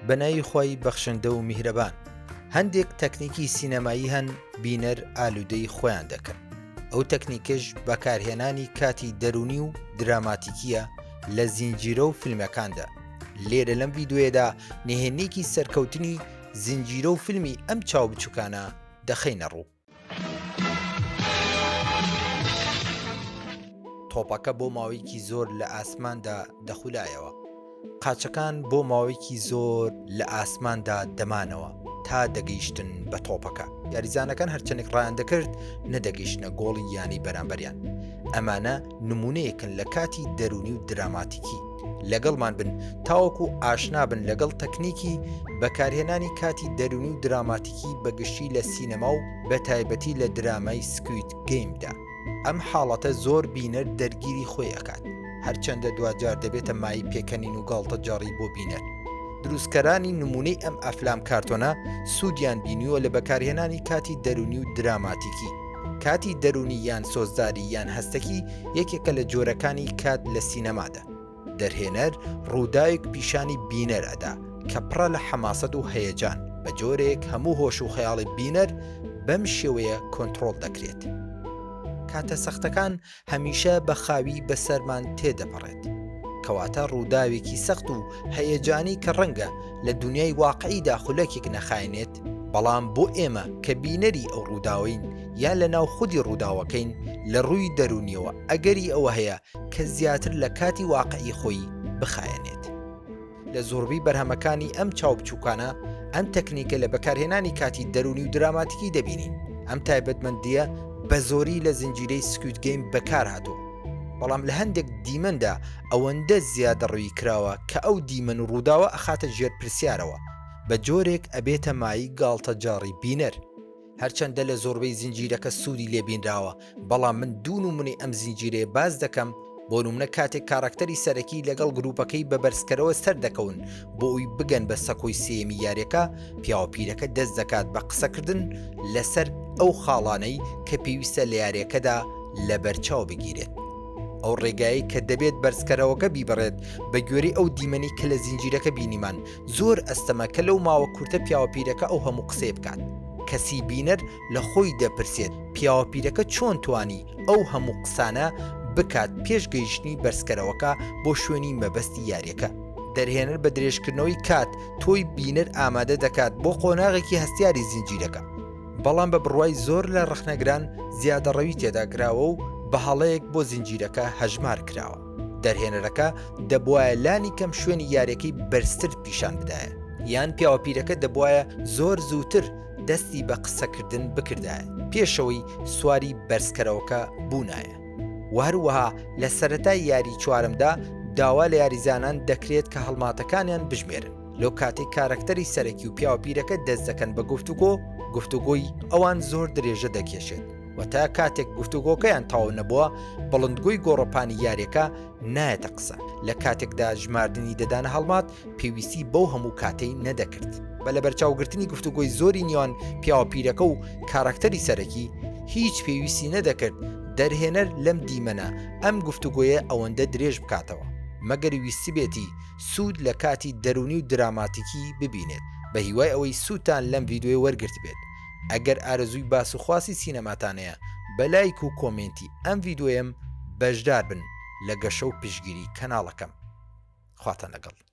بە ناوی خوای بەخشندە و میهرەبان. هەندێک تەکنیکی سینەمایی هەن بینەر ئالوودەی خۆیان دەکەن. ئەو تەکنیکەش بەکارهێنانی کاتی دەروونی و دراماتیکییە لە زینجیرە و فیلمەکاندا. لێرە لەم ڤیدیۆیەدا نهێنیەکی سەرکەوتنی زنجیرە و فیلمی ئەم چاو بچوکانە دەخەینە ڕوو. تۆپەکە بۆ ماوەیەکی زۆر لە ئاسماندا دەخولایەوە. قاچەکان بۆ ماوەیەکی زۆر لە ئاسماندا دەمانەوە تا دەگەیشتن بە تۆپەکە. یاریزانەکان هەرچەندێک ڕایان دەکرد نەدەگەیشتنە گۆڵی یانەی بەرامبەریان. ئەمانە نمونەیەکن لە کاتی دەروونی و دراماتیکی. لەگەڵمان بن تاوەکو ئاشنا بن لەگەڵ تەکنیکی بەکارهێنانی کاتی دەروونی و دراماتیکی بە گشتی لە سینەما و بە تایبەتی لە درامای Squid Game دا. ئەم حاڵەتە زۆر بینەر دەرگیری خۆی ئەکات، هەرچەندە دواجار دەبێتە مایەی پێکەنین و گاڵتەجاڕی بۆ بینەر. دروستکەرانی نمونەی ئەم ئەفلام کارتۆنە سوودیان بینیوە لە بەکارهێنانی کاتی دەروونی و دراماتیکی. کاتی دەروونی یان سۆزداری یان هەستەکی یەکێکە لە جۆرەکانی کات لە سینەمادا. دەرهێنەر ڕووداوێک پیشانی بینەر ئەدا کە پڕە لە حەماسەت و هەیەجان، بە جۆرێک هەموو هۆش و خەیاڵی بینەر بەم شێوەیە کۆنتڕۆڵ دەکرێت. کاتە سەختەکان هەمیشە بە خاوی بەسەرمان تێدەپەڕێت. کەواتە ڕووداوێکی سەخت و هەیەجانی کە ڕەنگە لە دونیای واقعیدا خولەکێک نەخایەنێت، بەڵام بۆ ئێمە کە بینەری ئەو ڕووداوەین یان لە ناو خودی ڕووداوەکەین لە ڕووی دەروونیەوە ئەگەری ئەوە هەیە کە زیاتر لە کاتی واقعی خۆی بخایەنێت. لە زۆربەی بەرهەمەکانی ئەم چاو بچووکانە ئەم تەکنیکە لە بەکارهێنانی کاتی دەروونی و دراماتیکی دەبینین. ئەم تایبەتمەندییە بە زۆری لە زنجیرەی Squid Game بەکارهاتووە، بەڵام لە هەندێک دیمەندا ئەوەندە زیادەڕەوی کراوە کە ئەو دیمەن و ڕووداوە ئەخاتە ژێر پرسیارەوە، بە جۆرێک ئەبێتە مایەی گاڵتەجاڕی بینەر. هەرچەندە لە زۆربەی زنجیرەکە سوودی لێ بینراوە، بەڵام من دوو نمونەی ئەم زنجیرەیە باس دەکەم، بۆ نمونە کاتێک کاراکتەری سەرەکی لەگەڵ گروپەکەی بە بەرزکەرەوە سەردەکەون بۆ ئەوی بگەن بە سەکۆی سێیەمی یاریەکە، پیاوە پیرەکە دەست دەکات بە قسەکردن لەسەر ئەو خاڵانەی کە پێویستە لە یاریەکەدا لەبەرچاو بگیرێت. ئەو ڕێگایەی کە دەبێت بەرزکەرەوەکە بیبڕێت بە گوێرەی ئەو دیمەنەی کە لە زنجیرەکە بینیمان زۆر ئەستەمە کە لەو ماوە کورتە پیاوە پیرەکە ئەو هەموو قسەیە بکات. کەسی بینەر لە خۆی دەپرسێت پیاوە پیرەکە چۆن توانی ئەو هەموو قسانە بکات پێش گەیشتنی بەرزکەرەوەکە بۆ شوێنی مەبەستی یاریەکە. دەرهێنەر بە درێژکردنەوەی کات تۆی بینەر ئامادە دەکات بۆ قۆناغێکی هەستیاری زنجیرەکە، بەڵام بە بڕوای زۆر لە ڕەخنەگران زیادەڕەوی تێدا کراوە و بە هەڵەیەک بۆ زنجیرەکە هەژمار کراوە. دەرهێنەرەکە دەبوایە لانی کەم شوێنی یاریەکەی بەرزتر پیشان بدایە، یان پیاوە پیرەکە دەبوایە زۆر زووتر دەستی بە قسەکردن بکردایە پێشەوەی سواری بەرزکەرەوەکە بوونایە. وە هەروەها لە سەرەتای یاری چوارەمدا داوا لە یاریزانان دەکرێت کە هەڵماتەکانیان بژمێرن لەو کاتەی کارەکتەری سەرەکی و پیاوە پیرەکە دەست دەکەن بە گفتوگۆ، گفتوگۆی ئەوان زۆر درێژە دەکێشێت و تا کاتێک گفتوگۆکەیان تەواو نەبووە بڵندگۆی گۆڕەپانی یاریەکە نایەتە قسە، لە کاتێکدا ژماردنی دەدانە هەڵمات پێویستی بەو هەموو کاتەی نەدەکرد. بە لەبەرچاوگرتنی گفتوگۆی زۆری نێوان پیاوە پیرەکە و کاراکتەری سەرەکی، هیچ پێویستی نەدەکرد دەرهێنەر لەم دیمەنە ئەم گفتوگۆیە ئەوەندە درێژ بکاتەوە، مەگەر ویستبێتی سوود لە کاتی دەروونی و دراماتیکی ببینێت. بە هیوای ئەوەی سوودتان لەم ڤیدیۆیە وەرگرتبێت. ئەگەر ئارەزووی باس و خواستی سینەماتان هەیە بە لایک و کۆمێنتی ئەم ڤیدیۆیەم بەشدار بن لە گەشە و پشتگیری کەناڵەکەم. خواتان لەگەڵ.